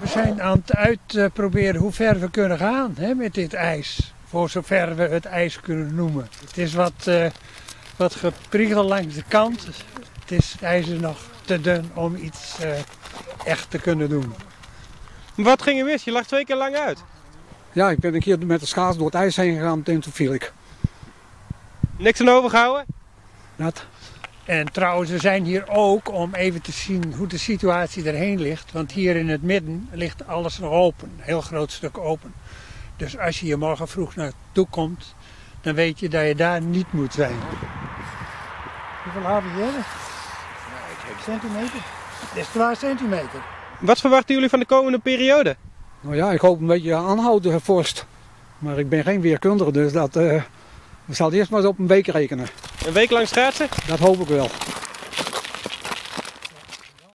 We zijn aan het uitproberen hoe ver we kunnen gaan, hè, met dit ijs. Voor zover we het ijs kunnen noemen. Het is wat, wat gepriegel langs de kant. Het ijs is nog te dun om iets echt te kunnen doen. Wat ging er mis? Je lag twee keer lang uit. Ja, ik ben een keer met de schaats door het ijs heen gegaan en toen viel ik. Niks aan overgehouden? Dat. En trouwens, we zijn hier ook om even te zien hoe de situatie erheen ligt. Want hier in het midden ligt alles nog open. Een heel groot stuk open. Dus als je hier morgen vroeg naartoe komt, dan weet je dat je daar niet moet zijn. Hoeveel hebben we hier? Centimeter? Dit is 2 centimeter. Wat verwachten jullie van de komende periode? Nou ja, ik hoop een beetje aanhouden vorst. Maar ik ben geen weerkundige, dus dat, we zal eerst maar eens op een week rekenen. Een week lang schaatsen? Dat hoop ik wel.